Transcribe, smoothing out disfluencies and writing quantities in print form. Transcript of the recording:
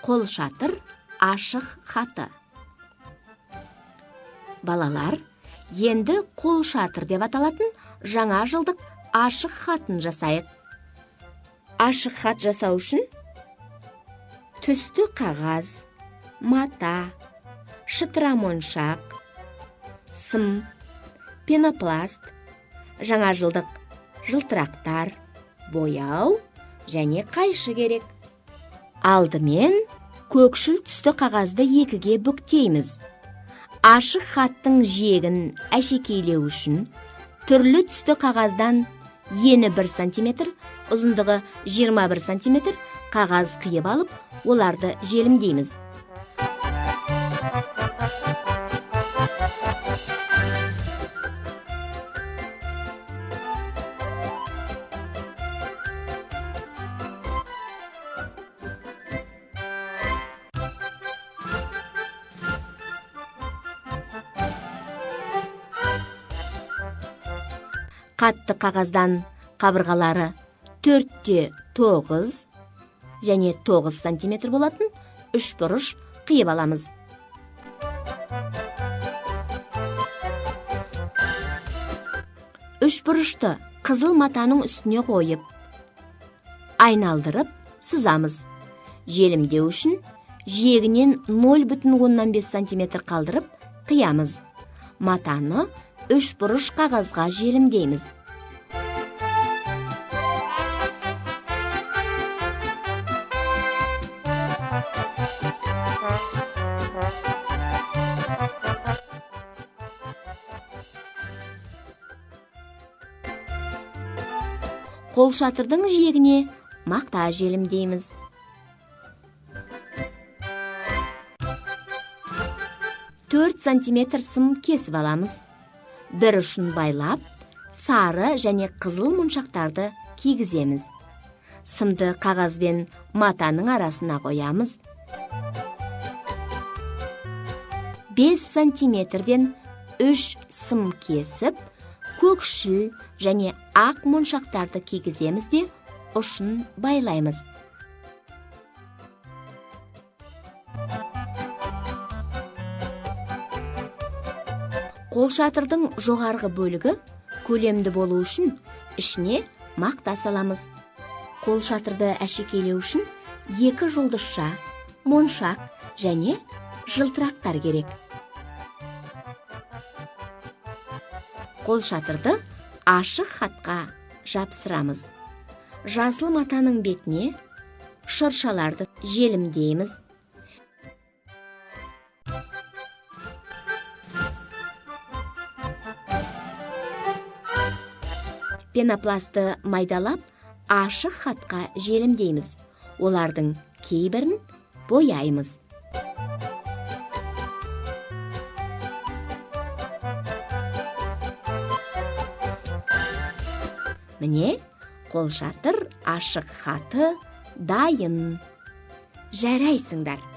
Қолшатыр ашық хаты. Балалар, енді қолшатыр деп аталатын жаңа жылдық ашық хатын жасайық. Ашық хат жасау үшін түсті қағаз, мата, шытыра моншақ, сым, пенопласт, жаңа жылдық жылтырақтар, бояу және қайшы керек. Алдымен көкшіл түсті қағазды екіге бүктейміз. Ашық хаттың жиегін әшекейлеу үшін түрлі түсті қағаздан ені 1 сантиметр, ұзындығы 21 сантиметр қағаз қиып алып, оларды желімдейміз. Қатты қағаздан қабырғалары 4-те 9 және 9 сантиметр болатын үш бұрыш қиып аламыз. Үш бұрышты қызыл матаның үстіне қойып, айналдырып сызамыз. Желімдеу үшін жиегінен 0,5 сантиметр қалдырып қиямыз. Матаны үш бұрыш қағазға желімдейміз. Қолшатырдың жиегіне мақта желімдейміз. 4 сантиметр сым кесіп аламыз. Бір ұшын байлап, сары және қызыл моншақтарды кигіземіз. Сымды қағаз бен матаның арасына қоямыз. 5 сантиметрден 3 сым кесіп, көкшіл және ақ моншақтарды кигіземіз де ұшын байлаймыз. Қолшатырдың жоғарғы бөлігі көлемді болу үшін ішіне мақта саламыз. Қолшатырды әшекейлеу үшін 2 жұлдызша, моншақ және жылтырақтар керек. Қолшатырды ашық хатқа жапсырамыз. Жасыл матаның бетіне шыршаларды желімдейміз. Пенопласты майдалап, ашық хатқа желімдейміз. Олардың кейбірін бояймыз. Міне, қолшатыр ашық хаты дайын. Жарайсыңдар.